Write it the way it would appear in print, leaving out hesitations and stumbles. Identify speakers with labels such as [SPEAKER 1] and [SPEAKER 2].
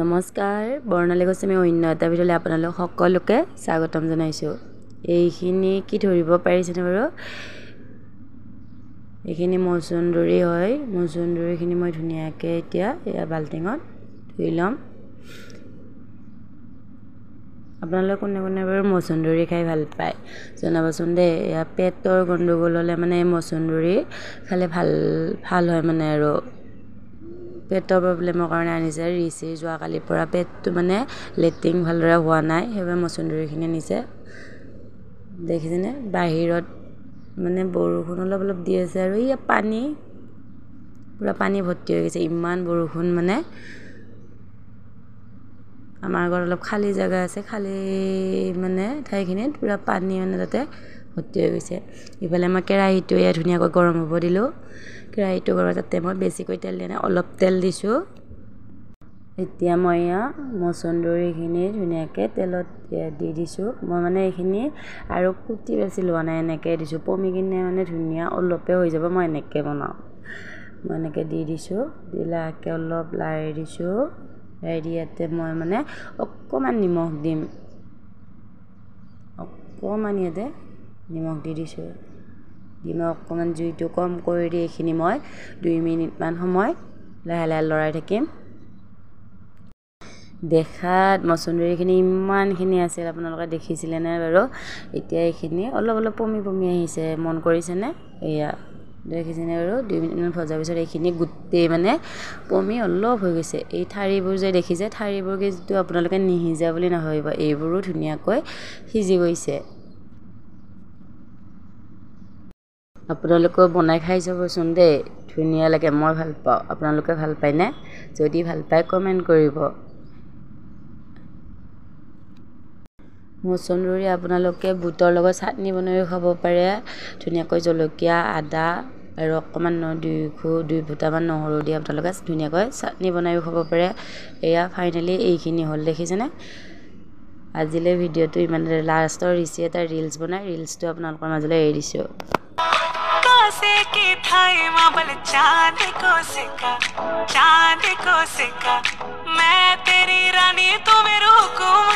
[SPEAKER 1] নমস্কাৰ, বৰ্ণালী গোস্বামী অন্য এটা ভিডিঅ'লৈ আপোনালোক সকলোকে স্বাগতম জনাইছোঁ। এইখিনি কি ধৰিব পাৰিছেনে বাৰু? এইখিনি মচুন্দৰী হয়। মচুন্দৰীখিনি মই ধুনীয়াকৈ এতিয়া এয়া বাল্টিঙত ধুই ল'ম। আপোনালোকে কোনে কোনে বাৰু মচুন্দৰী খাই ভাল পায় জনাবচোন দেই। এয়া পেটৰ গণ্ডগোল হ'লে মানে মচুন্দৰী খালে ভাল ভাল হয় মানে, আৰু পেটৰ প্ৰব্লেমৰ কাৰণে আনিছে। ৰিচিৰ যোৱাকালিৰ পৰা পেটটো মানে লেট্ৰিন ভালদৰে হোৱা নাই, সেইবাবে মচুন্দৰীখিনি আনিছে। দেখিছেনে বাহিৰত মানে বৰষুণ অলপ অলপ দি আছে আৰু ইয়াত পানী পূৰা পানী ভৰ্তি হৈ গৈছে, ইমান বৰষুণ। মানে আমাৰ ঘৰত অলপ খালী জেগা আছে, খালী মানে ঠাইখিনিত পূৰা পানী মানে তাতে ভৰ্তি হৈ গৈছে। ইফালে মই কেৰাহীটো এয়া ধুনীয়াকৈ গৰম হ'ব দিলোঁ। কেৰাহীটো গৰম, তাতে মই বেছিকৈ তেল দিয়া নাই, অলপ তেল দিছোঁ। এতিয়া মই এয়া মচুন্দৰীখিনি ধুনীয়াকৈ তেলত দি দিছোঁ। মই মানে এইখিনি আৰু কুটি বেছি লোৱা নাই, এনেকৈ দিছোঁ। পমি কিনে মানে ধুনীয়া অলপে হৈ যাব, মই এনেকৈ বনাওঁ। মই এনেকৈ দি দিছোঁ, দি লাহেকৈ অলপ লাৰি দিছোঁ। লাৰি দি ইয়াতে মই মানে অকণমান নিমখ দিম, অকণমান ইয়াতে নিমখ দি দিছোঁ। দি মই অকণমান জুইটো কম কৰি দি এইখিনি মই 2 মিনিটমান সময় লাহে লাহে লৰাই থাকিম। দেখাত মচুন্দৰীখিনি ইমানখিনি আছিল, আপোনালোকে দেখিছিলেনে বাৰু? এতিয়া এইখিনি অলপ অলপ পমি পমি আহিছে, মন কৰিছেনে? এয়া দেখিছেনে বাৰু? 2 মিনিটমান ভজাৰ পিছত এইখিনি গোটেই মানে পমি অলপ হৈ গৈছে। এই ঠাৰিবোৰ যে দেখিছে, ঠাৰিবোৰ কিন্তু আপোনালোকে নিসিজা বুলি নাভাবিব, এইবোৰো ধুনীয়াকৈ সিজি গৈছে। আপোনালোকেও বনাই খাই চাবচোন দেই, ধুনীয়া লাগে। মই ভাল পাওঁ, আপোনালোকে ভাল পায়নে? যদি ভাল পায় কমেণ্ট কৰিব। মচুন্দৰী আপোনালোকে বুটৰ লগত চাটনি বনাইও খাব পাৰে। ধুনীয়াকৈ জলকীয়া, আদা আৰু অকণমান 2 ফুটামান নহৰু দি আপোনালোকে ধুনীয়াকৈ চাটনি বনাইও খাব পাৰে। এয়া ফাইনেলি এইখিনি হ'ল, দেখিছেনে? আজিলৈ ভিডিঅ'টো ইমানতে। লাষ্টৰ ৰিচি এটা ৰিলচ বনাই ৰিলচটো আপোনালোকৰ মাজলৈ এৰি দিছোঁ।
[SPEAKER 2] चांद को सिका मैं तेरी रानी तू मेरे हुकुम।